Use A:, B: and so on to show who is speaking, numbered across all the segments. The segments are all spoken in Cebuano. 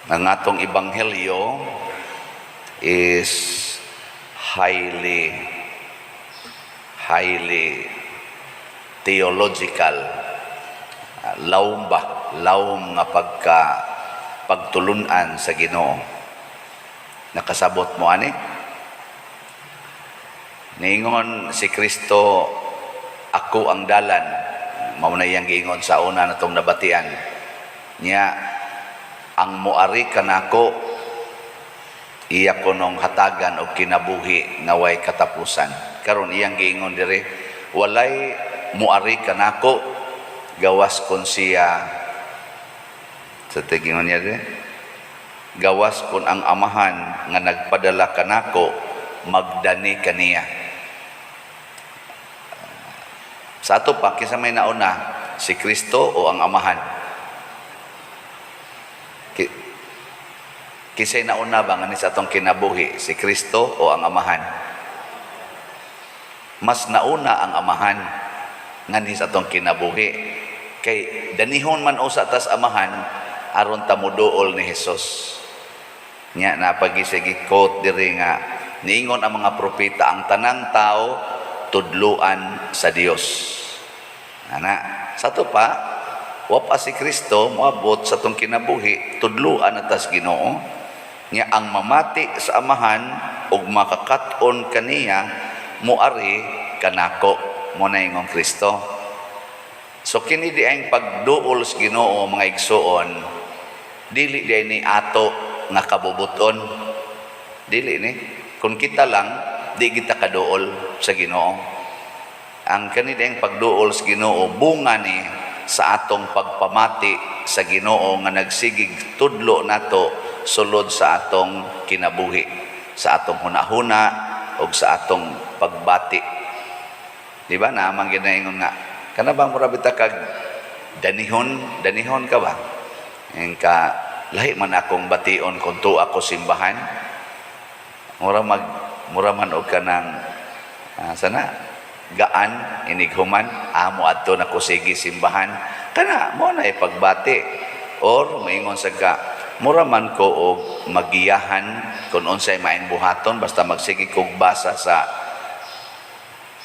A: Ang atong ebanghelyo is highly, highly theological. Lawom ba? Lawom nga pagka pagtulunan sa Ginoo. Nakasabot mo ani? Niingon si Kristo, "Ako ang dalan." Mao na iyang giingon sa una natong nabatian. Nya ang moari kanako, iya kunong hatagan og kinabuhi nga way katapusan. Karon iyang giingon diri, walay moari kanako gawas kon siya sa tigingon niya diri, gawas kon ang Amahan nga nagpadala kanako magdani kaniya. Sa ato pa, kinsa may nauna, si Kristo o ang Amahan? Kinsay nauna ba ngani sa atong kinabuhi, si Kristo o ang Amahan? Mas nauna ang Amahan nganhi sa atong kinabuhi. Kay danihon man usa tas Amahan aron ta moduol ni Hesus. Nya napagisigi quote diri nga niingon ang mga propeta, ang tanang tao tudluan sa Dios. Ana, sa ato pa, wa pa si Kristo moabot sa atong kinabuhi, tudluan na tas Ginoo. Nya ang mamati sa Amahan ug makakat-on kaniya moari kanako, mo na ingong Kristo. So kini di ang pagduol sa Ginoo, mga igsuon, dili di ni ato nga kabubuton. Dili ni. Kung kita lang, di kita kaduol sa Ginoo. Ang kani di ang pagduol sa Ginoo, bunga ni sa atong pagpamati sa Ginoo nga nagsigig tudlo nato sulod sa atong kinabuhi, sa atong hunahuna ug sa atong pagbati. Di ba naman ginaingon nga kana bang mura bita kag danihon, danihon ka ba? Yung ka lahi man akong bation kung tuwa ako simbahan. Mura man og kanang sana gaan inighuman amo adto na ko sige simbahan, kana mo na ipagbati, or moingon sa ka mura man ko og magiyahan kung unsay maayong buhaton basta magsige kog basa sa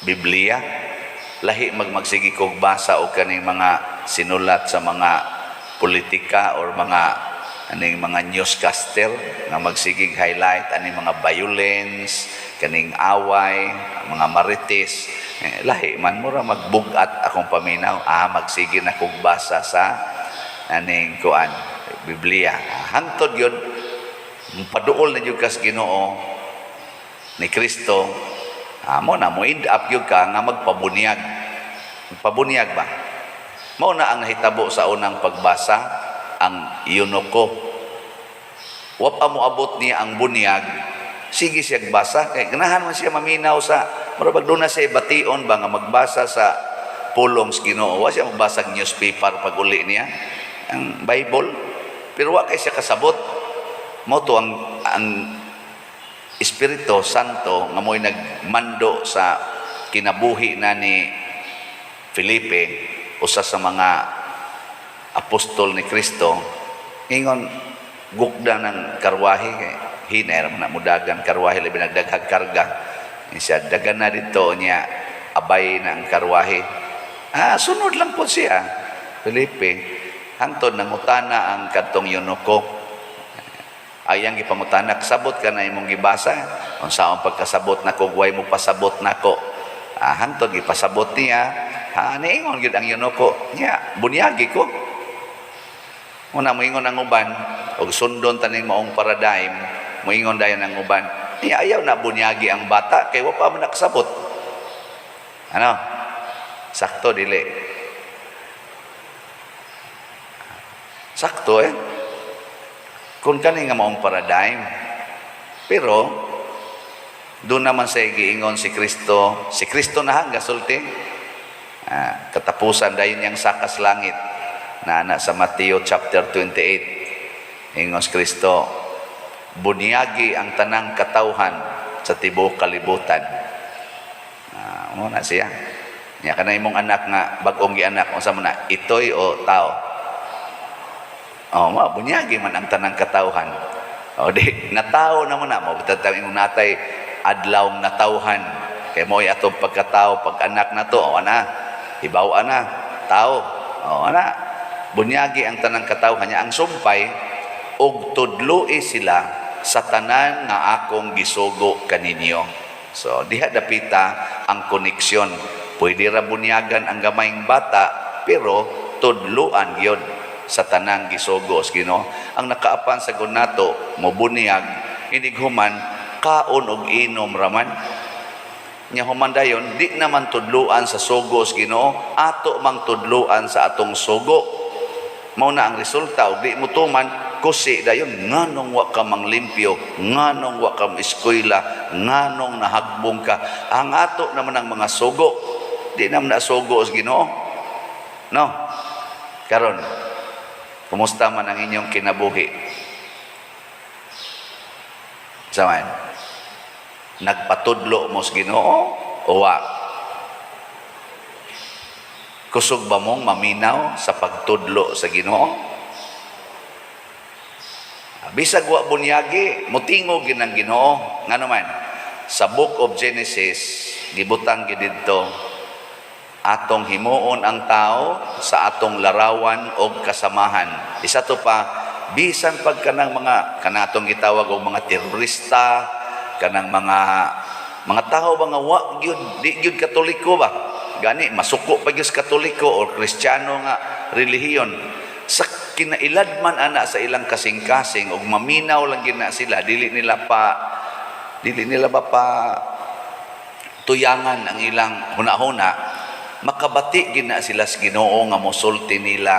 A: Biblia, lahi magsige kog basa og kaning mga sinulat sa mga politika or mga aning mga newscaster nga magsigig highlight aning mga violence, kaning away, mga marites. Eh, lahi man mura magbugat akong paminaw, magsige na kog basa sa aning kuan Biblia. Hangtod yun paduol na jud kas Ginoo ni Kristo, mo na mo end up gyud ka nga magpabunyag. Magpabunyag ba? Mao na ang nahitabo sa unang pagbasa, ang eunuko. Wa pa moabot niya ang bunyag, sige siya basa kay ganahan man siya maminaw sa murag doon na siya bation ba nga magbasa sa pulong sa Ginoo. Wa siya magbasa og newspaper pag uli niya ang Bible, pero wa kay siya kasabot. Mo to ang Espiritu Santo nga mo'y nagmando sa kinabuhi na ni Felipe, usa sa mga apostol ni Kristo, ingon gukda ng karwahe kay hinay ra man na mudagan karwahe, labi nagdaghag karga. Siya dagan na dito niya, abay na ang karwahe. Sunod lang po siya Felipe hangtod nangutana ang kadtong eunuko. Ayang gipangutana, "Sabot ka na imong gibasa?" "Unsaon pagkasabot nako, way mo pasabot nako." Hangtod gipasabot niya. Niingon gyud ang eunuko niya, "Bunyagi ko." Una moingon ang uban og sundon taning maong paradigm, moingon dayon ang uban niya, ayaw na bunyagi ang bata kay wa pa man nakasabot. Ano, sakto dili? Sakto eh kung kani nga maong paradigm. Pero doon naman sa giingon si Kristo, si Kristo na hangga sulti, katapusan dayon niyang sakas langit na na sa Mateo chapter 28, ingon si Kristo, bunyagi ang tanang katawhan sa tibuok kalibutan. Mo na siya nya kana imong anak nga bag-ong gianak, unsa man na, itoy o tao? Oh, ma bunyagi man ang tanang katawhan. O di natao na mo na mo bitang imong natay adlaw natawhan. Kay mo atong pagkatao, pag anak na to, o ana, hibaw ana, tao. O ana, bunyagi ang tanang katawhan niya. Ang sumpay, og tudloi sila sa tanan nga akong gisugo kaninyo. So diha dapita ang koneksyon. Pwede ra bunyagan ang gamayng bata, pero tudluan gyud sa tanang gisugo sa Ginoo. Ang nakaapan sa nato mo bunyag, inig human kaon og inom raman nya, human dayon di naman tudluan sa sugo sa Ginoo, ato mang tudluan sa atong sugo. Mao na ang resulta, og di mo tuman, kusi dayon, nganong wa ka manglimpyo, nganong wa ka eskwela, nganong nahagbong ka. Ang ato naman ang mga sugo, di naman na sugo sa Ginoo, no? Karon, kumusta man ang inyong kinabuhi? Saman nagpatudlo mo sa Ginoo o wa? Kusog ba mong maminaw sa pagtudlo sa Ginoo? Bisag wa bunyagi, mutingog gyud ang Ginoo. Ngano man, sa Book of Genesis, gibutang gid didto, atong himuon ang tao sa atong larawan og kasamahan. Isa to pa, bisan pag kanang mga kanatong gitawag og mga terorista, kanang mga tao ba nga wa gyud, di gyud Katoliko ba? Gani masuko pa gyud sa Katoliko or Kristiyano nga relihiyon, sa kinailad man ana sa ilang kasing-kasing og maminaw lang gyud na sila, dili nila ba pa tuyangan ang ilang hunahuna, makabati gyud na sila sa Ginoo nga mosulti nila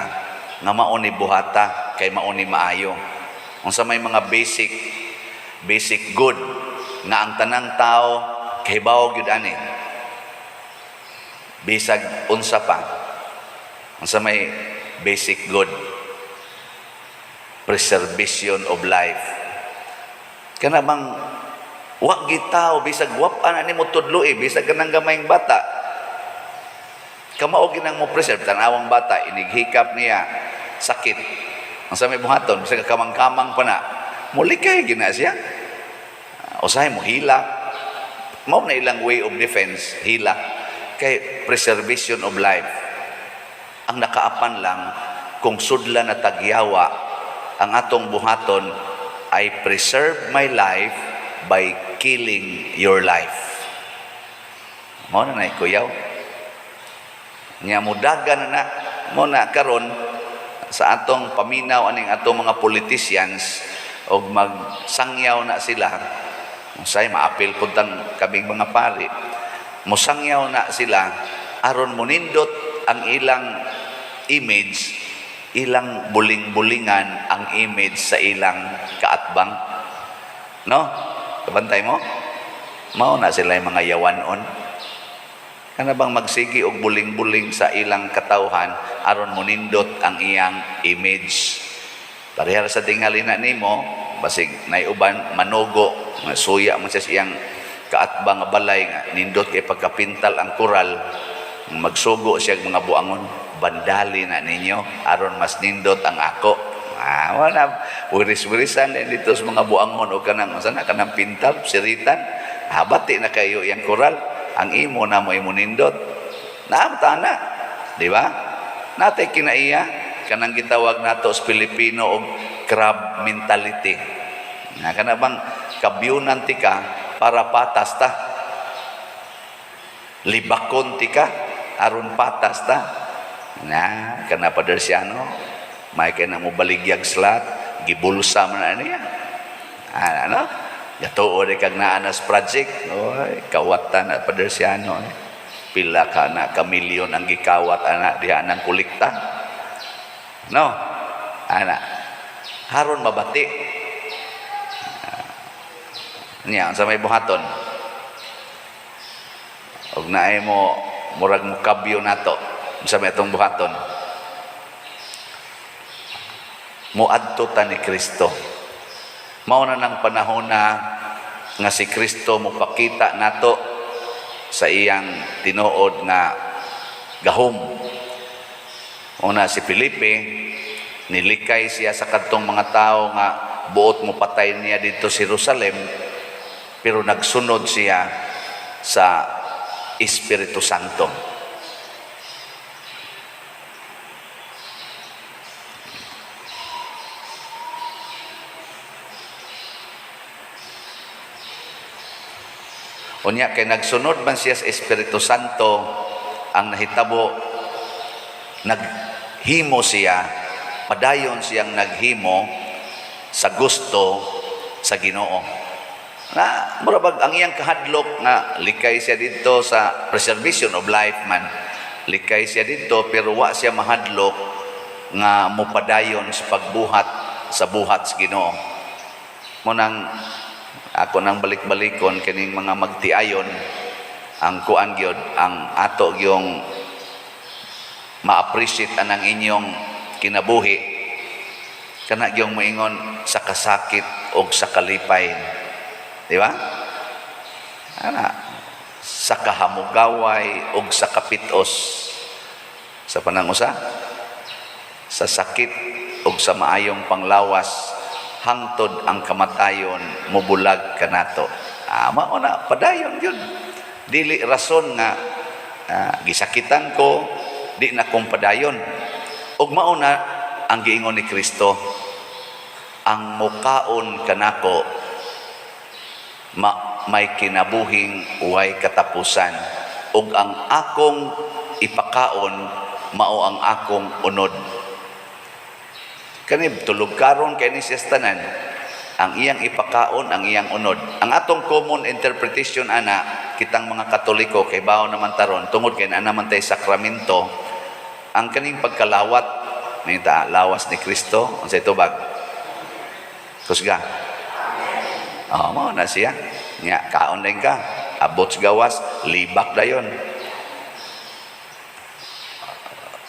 A: nga mao ni buhata kay mao ni maayo. Unsa may mga basic basic good nga ang tanang tao kahibaw gyud ani, bisag unsa pa? Unsa may basic good? Preservation of life. Kana bang wa gitaw, bisag wa pa na nimo tudloi, bisag kanang gamayng bata, kamao ginang mo preserve. Tanawang bata, inighikap niya, sakit. Ang sa may buhaton? Bisag kamang-kamang pa na, mulikay gina siya, usahay mo hilak. Mao na ilang way of defense, hilak, kay preservation of life. Ang nakaapan lang, kung sudla na tagyawa, ang atong buhaton ay preserve my life by killing your life. Mao na nay kuyaw nya, mudagan na na mo na. Karon sa atong paminaw aning atong mga politicians og magsangyaw na sila, usahay maapil pud tang kaming mga pari, musangyaw na sila aron munindot ang ilang image, ilang buling-bulingan ang image sa ilang kaatbang, no? Kabantay mo, mao na sila yung mga yawanon. Kana bang magsigi og buling-buling sa ilang katawhan aron munindot ang iyang image. Pareha sa tingali na nimo, basig naiuban manugo, nga suya mo siya sa iyang kaatbang nga balay nga nindot kay pagkapintal ang koral, magsugo siya og mga buangon, bandali na ninyo aron mas nindot ang ako. Ah, wala wiris-wirisan din dito sa mga buangon o kanang unsa na kanang pintal, siritan. Ah, bati na kayo iyang koral, ang imo na mo imo nindot. Naamta na, di ba? Natay kinaiya kanang gitawag nato sa Pilipino og crab mentality. Na kana bang kabyunan ti ka para patas ta. Libakon ti ka aron patas ta. Na kana pa no, may kay na mo baligyag slot, gibulsa man na niya. Ah, ano? Gatuo di kag naanas project. Oy, kawatan na Padersiano. Eh. Pila ka na ka milyon ang gikawat ana diha nang kolekta. No? Ana. Haron mabati. Niya, sa may buhaton? Og naay mo murag mo kabyo nato. Sa may atong buhaton? Muadto ta ni Kristo. Mao na ng panahon na nga si Kristo mopakita nato sa iyang tinuod nga gahom. Una si Felipe Nilikay siya sa kadtong mga tao nga buot mo patay niya dito sa Jerusalem, pero nagsunod siya sa Espiritu Santo. Unya kay nagsunod man siya sa Espiritu Santo, ang nahitabo, naghimo siya, padayon siyang naghimo sa gusto sa Ginoo. Na mura bag ang iyang kahadlok nga likay siya dito sa preservation of life man. Likay siya dito pero wa siya mahadlok nga mopadayon sa pagbuhat sa buhat sa Ginoo. Mo nang ako nang balik-balikon kining mga magtiayon, ang kuan gyud, ang ato gyung ma-appreciate anang inyong kinabuhi, kana gyung moingon sa kasakit og sa kalipay, di ba? Ana sa kahamugaway og sa kapitos, sa panangusa, sa sakit og sa maayong panglawas, hangtod ang kamatayon mobulag kanato. Mao na, padayon yun. Dili rason nga gisakitan ko, di na kong padayon. Ug mao na ang giingon ni Kristo, ang mukaon kanako may kinabuhing way katapusan, ug ang akong ipakaon mao ang akong unod. Kani tulog karon kay ni siya tanan, ang iyang ipakaon ang iyang unod. Ang atong common interpretation ana, kitang mga Katoliko kay bawo naman taron tungod kay naa naman tay sakramento, ang kaning pagkalawat may ta lawas ni Kristo, unsay tubag? Kusga. Oh, mao na siya. Nya kaon din ka, abot sa gawas, libak dayon.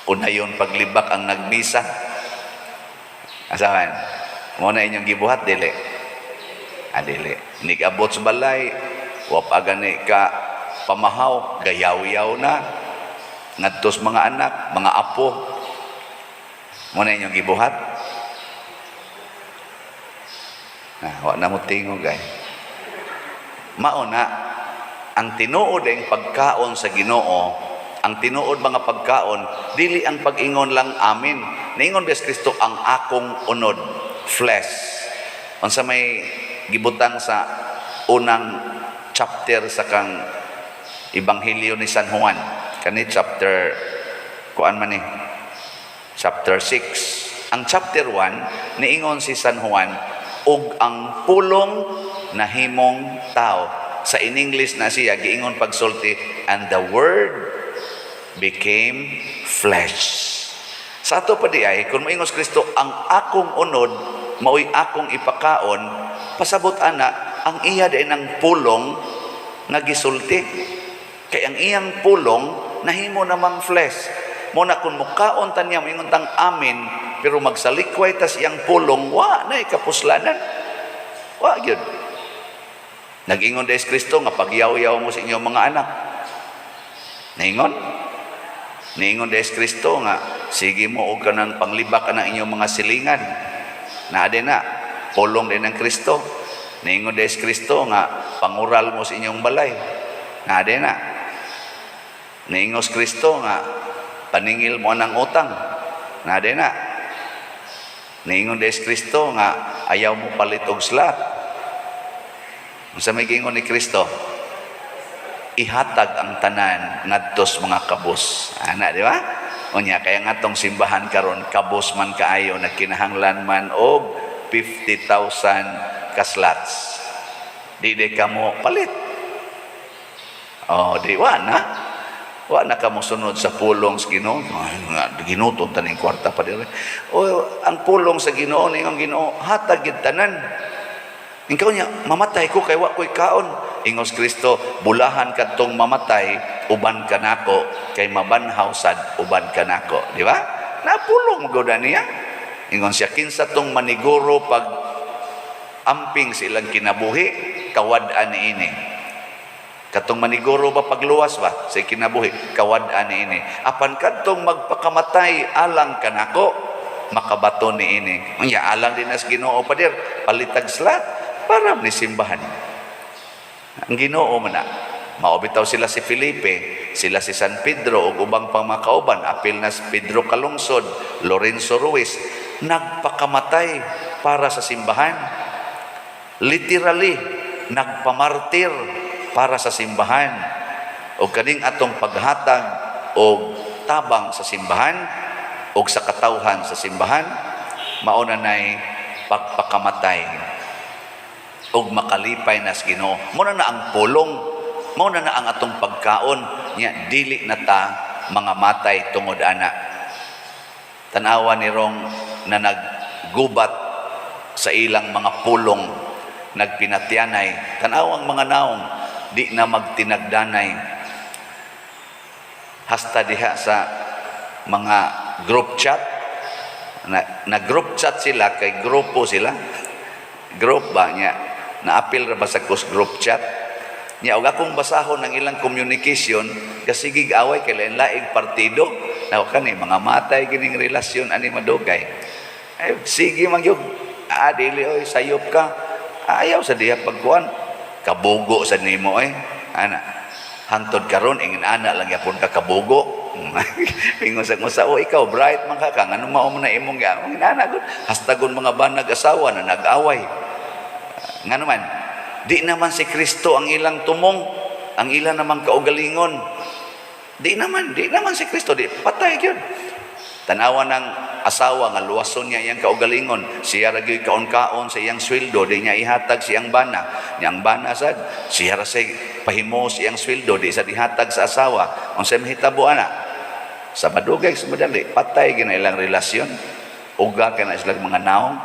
A: Unayon paglibak ang nagmisa. Asa man? Mo na inyong gibuhat dili. Ah, dili. Nigabot sa balay, wa pa gani ka pamahaw, gayaw-yaw na. Ngadtos mga anak, mga apo. Mo na inyong gibuhat. Na, wa na mo tingog ay. Mao na ang tinuod ang pagkaon sa Ginoo, ang tinuod mga pagkaon, dili ang pag-ingon lang amin. Niingon ba si Kristo ang akong unod, flesh. Unsa may gibutang sa unang chapter sa kang Ebanghelyo ni San Juan. Kani chapter kuan man ni? Chapter 6. Ang chapter 1, niingon si San Juan, ug ang pulong nahimong tao. Sa in English na siya giingon pagsulti, "And the Word became flesh." Sa ato pa di ay, kung moingon si Kristo, ang akong unod, maoy akong ipakaon, pasabot ana, ang iya din ang pulong nga gisulti. Kay ang iyang pulong, nahimo namang flesh. Mo na kung mukaon ta niya, moingon tang amin, pero magsalikway tas iyang pulong, wa na kapuslanan. Wa gyud. Nag-ingon des Kristo nga pagyaw-yaw mo sa inyong mga anak. Naingon? Niingon des Kristo nga sige mo og kanang panglibak ang inyong mga silingan. Naa din na pulong din ng Kristo. Niingon des Kristo nga pangural mo sa inyong balay. Naa din na. Niingos Kristo nga paningil mo ng utang. Naa din na. Niingon des Kristo nga ayaw mo palit og slot. Unsa may giingon ni Kristo? Ihatag ang tanan ngadtos mga kabos. Ana, di ba? Unya kaya nga tong simbahan karon kabos man kaayo, nagkinahanglan man og 50,000 ka slots. Di di ka mo palit. Oh, di wa na. Wa na ka mo sunod sa pulong sa Ginoo. Ay, nga ginuton taning kwarta pa diri. O ang pulong sa Ginoo, ningon Ginoo, hatag gid tanan. Ikaw niya, mamatay ko kay wa ko'y kaon. Ingos Kristo, bulahan kadtong mamatay, uban kanako, kay mabanhaw sad uban kanako. Di ba? Napulong mo niya. Ingon siya, kinsa tong maniguro pag amping sa ilang kinabuhi, kawad-an niini. Katong maniguro ba pagluwas ba sa kinabuhi, kawad-an niini. Apan kadtong magpakamatay alang kanako, makabaton niini. Unya alang din nas Ginoo, pader, palitag slot para ni simbahan. Ang Ginoo man na. Mao bitaw sila si Felipe, sila si San Pedro ug ubang pang mga kauban, apil na si Pedro Calungsod, Lorenzo Ruiz, nagpakamatay para sa simbahan. Literally, nagpamartir para sa simbahan. O kaning atong paghatag og tabang sa simbahan o sa katawhan sa simbahan, mao na nay pagpakamatay ug makalipay nas Ginoo. Mao na na ang pulong, mao na na ang atong pagkaon nya dili na ta mga matay tungod ana. Tanawa ni rong na naggubat sa ilang mga pulong, nagpinatyanay. Tanawang mga naong di na magtinagdanay. Hasta diha sa mga group chat na group chat sila kay grupo sila, group ba niya, naapil ra ba sa kus group chat niya. Og akong basahon ang ilang communication, kasigig away kay lain-laing partido na. Kani mga matay kining relasyon ani madugay ay sige man gyud. Ah, dili oy, sayop ka, ayaw sa diha pagkuan, kabugo sa nimo eh ana. Hantod karon ingin ana lang yapon ka kabugo. Pingon sa kung sa, "Oh, ikaw bright man ka, kang ano mao man na imong ga ingin ana gud." Hastagon mga banag asawa na nag-away. Nga naman di naman si Kristo ang ilang tumong, ang ilang namang kaugalingon. Di naman si Kristo, di patay gyud. Tanawa ng asawa nga luwason niya iyang kaugalingon. Siya ra gyud kaon-kaon sa iyang sweldo, di niya ihatag siyang bana. Niyang bana sad, siya ra say pahimo sa iyang sweldo, di sa ihatag sa asawa. Unsay mahitabo ana? Sa madugay sa madali, patay gyud na ilang relasyon. Uga kay na sila mga naong.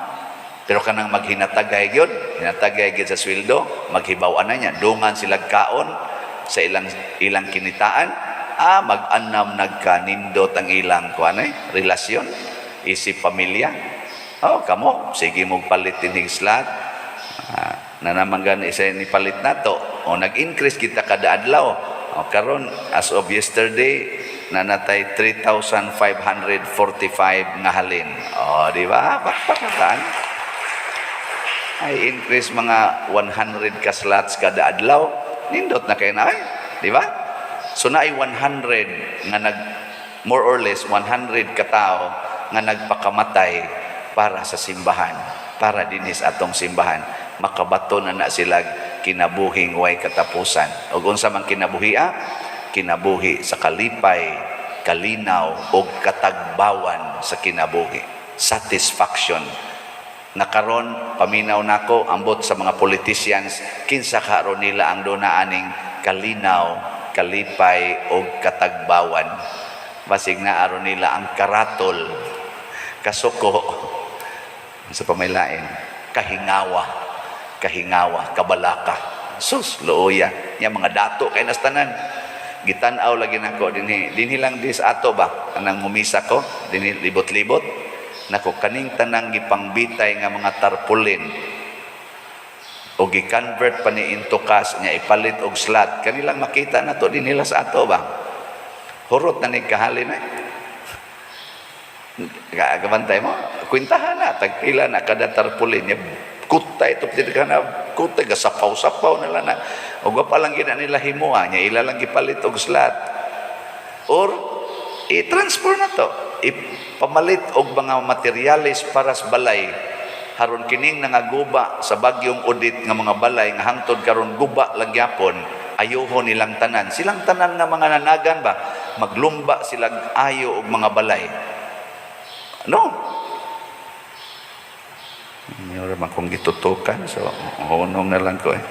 A: Pero kanang maghinatagay gyud, hinatagay gyud sa sweldo, maghibaw na niya, dungan sila kaon sa ilang ilang kinitaan, ah, mag-anam nagkanindot ang ilang kuan eh, relasyon isip pamilya. Oh, kamo sige mo palit ining slot. Ah, na naman gani isa ni palit nato o nag-increase kita kada adlaw. O karon, as of yesterday, nanatay 3,545 nga halin. O, di ba? Pakpakan ay increase mga 100 ka slots kada adlaw, nindot na kayo na ay, di ba? So naay 100 nga nag, more or less 100 katao nga nagpakamatay para sa simbahan, para dinis atong simbahan makabato na na sila kinabuhing way katapusan. Ug unsa man kinabuhi, ah? Kinabuhi sa kalipay, kalinaw ug katagbawan sa kinabuhi, satisfaction na karon paminaw nako, ambot sa mga politicians, kinsa karon nila ang duna aning kalinaw, kalipay o katagbawan. Basig na aron nila ang karatol, kasuko sa pamilain, kahingawa, kahingawa, kabalaka. Sus, luoya nya mga dato kay nastanan. Gitan-aw lagi nako dinhi, dinhi lang dis ato ba anang mumisa ko dinhi, libot-libot nako kaning tanang gipangbitay nga mga tarpaulin o gi-convert pa ni into cash nya ipalit og slot. Kanilang makita na to dinhi sa ato ba, hurot na ni kahalin eh. Gabantay mo, kwentahan na, tagpila na kada tarpaulin niya. Kutay ito, ka na, kutay, gasapaw-sapaw nila na. O pa lang gina nila himua, niya ila lang gipalit og slot. Or, i-transfer na to. Ipamalit og mga materyales para sa balay. Haron kining nangaguba sa bagyong Odette nga mga balay nga hangtod karon guba lang gyapon, ayuho nilang tanan. Silang tanan nga mga nanagan ba, maglumba silang ayo og mga balay. No. Hindi man kong gitutukan, so hunong na lang ko eh.